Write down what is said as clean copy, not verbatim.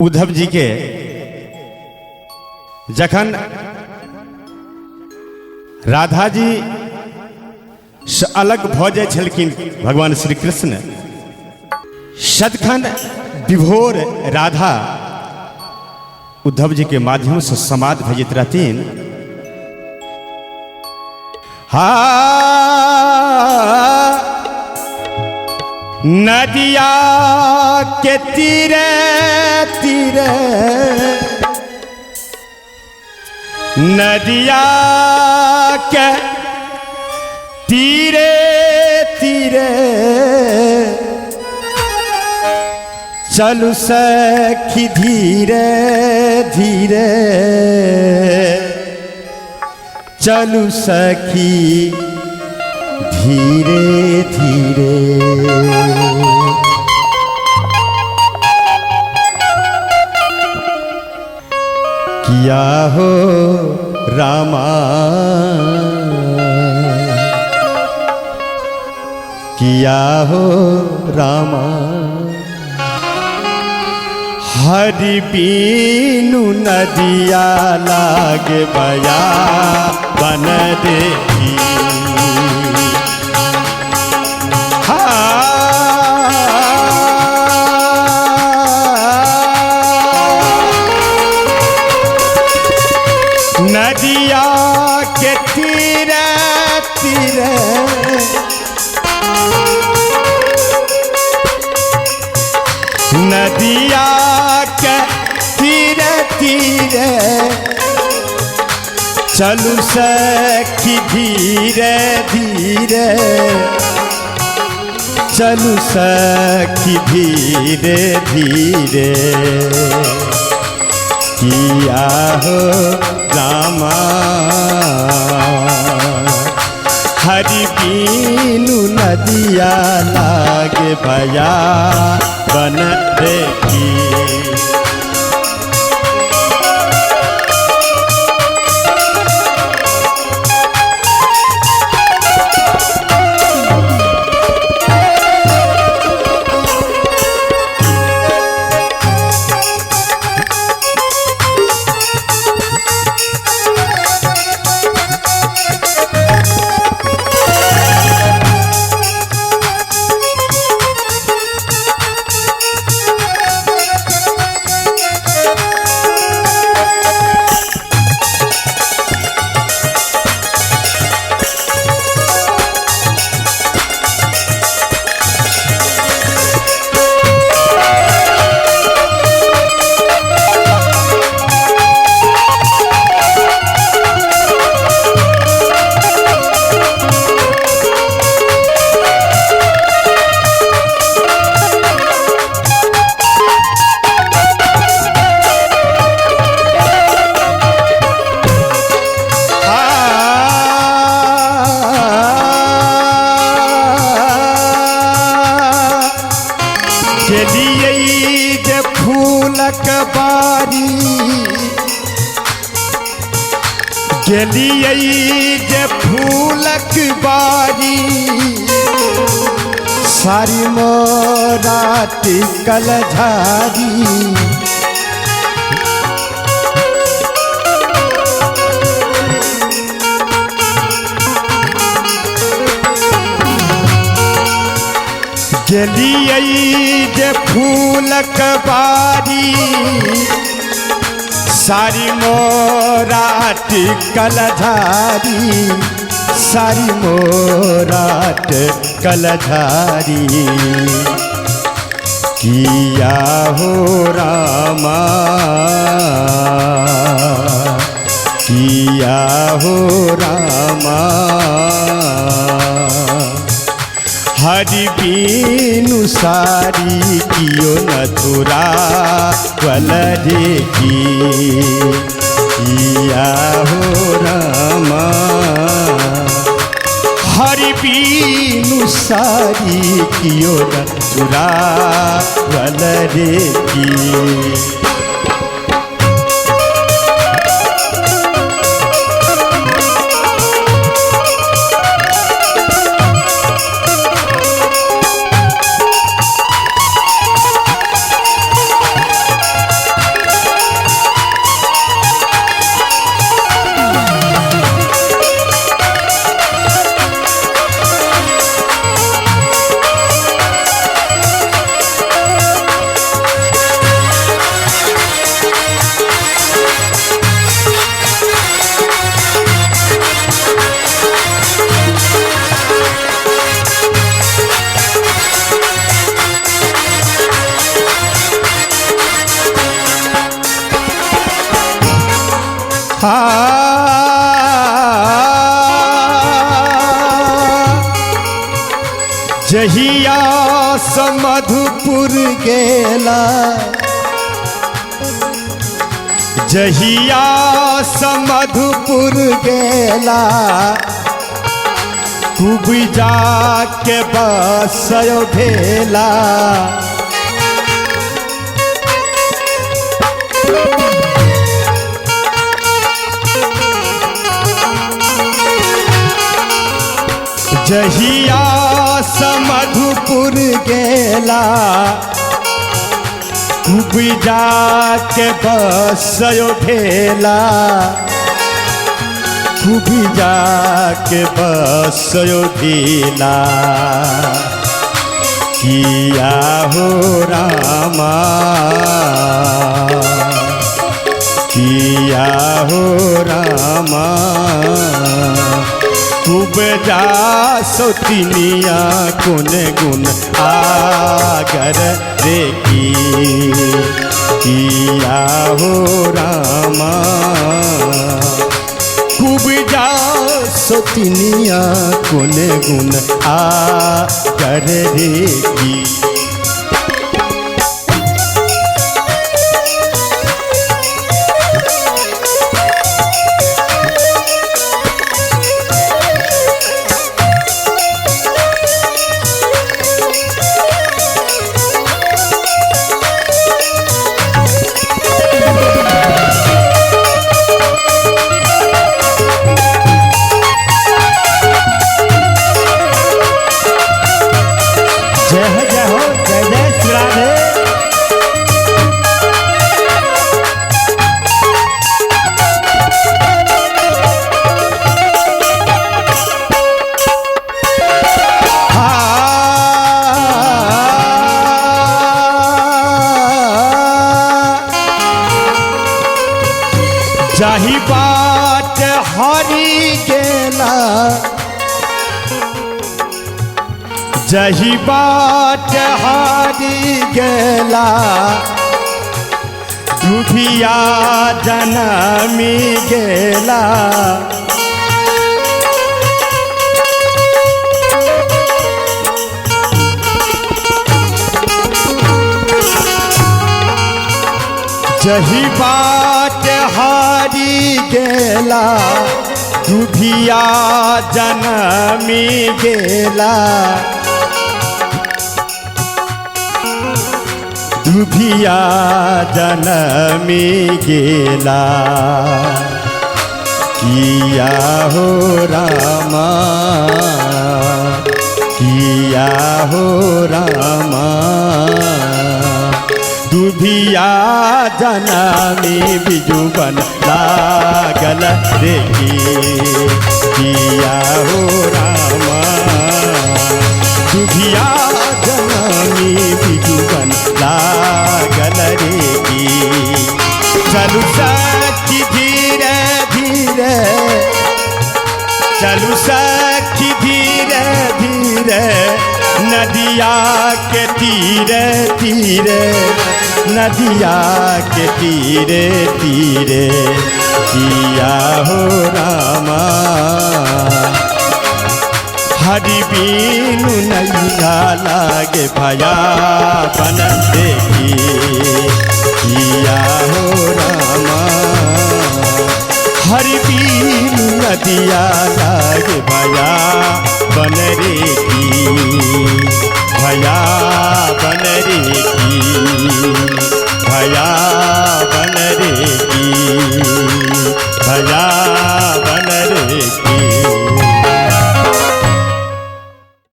उद्धव जी के जखन राधा जी से अलग भऽ जाइ छलखिन भगवान श्री कृष्ण, सदखन विभोर राधा उद्धव जी के माध्यम से समाद भेजैत रहथिन। हा नदिया के तीरे तीरे, नदिया के तीरे तीरे, चलू सखी धीरे धीरे, चलू सखी धीरे धीरे। किया हो रामा, किया हो रामा, हरि बीनु नदिया लाग बया बन देखी। नदिया के तीरे तीरे, नदिया के तीरे तीरे, चलू सखी धीरे धीरे, चलू सखी धीरे धीरे। किया हो रामा, हरि बीनु नदिया लाग भया बन देखी। गेलियै जे फूलक बारी, गेलियै जे फूलक बारी, सारी मोरा टिकल झारी। गेलियै जे फूलक बारी, सारी मोरा टिकल झारी, सारी मोरा टिकल झारी। किया हो रामा, किया हो रामा, हरि बीनु सारी कियो नथुरा वल देखी। किया हो रामा, हरि बीनु सारी कियो नथुरा वल देखी। हा जहिया से मधुपुर गेला, जहिया से मधुपुर गेला, कुबजा के बसयो भेला। जहिया से मधुपुर गेला, कुबजा के बसयो भेला, कुबजा के बसयो भेला। किया हो रामा, किया हो रामा, कुबजा सौतिनिया कुन गुण आगर रे की। किया हो रामा, कुबजा सौतिनिया कुन गुण आगर रे की। जय हो, जय हो, जय जय श्री राधे। हाँ, जाहि बाट हरि गेला, जही बाट हारी गेला, दुधिया जनमी गेला। जही बाट हारी गेला, दुधिया जनमी गेला, दुभिया जनमी गेला। किया हो रामा, किया हो रामा, दुभिया जनमी बिजुबन लागल रे की। किया हो रामा, दुभिया जनमी बिजुबन लागल रे की। चलू सखी धीरे धीरे, चलू सखी धीरे धीरे, नदिया के तीरे तीरे, नदिया के तीरे तीरे। किया हो रामा, हरि बीनु नैया लागे भया बन देखी। किया हो रामा, हरि बीनु नदिया लागे भया बन रे की।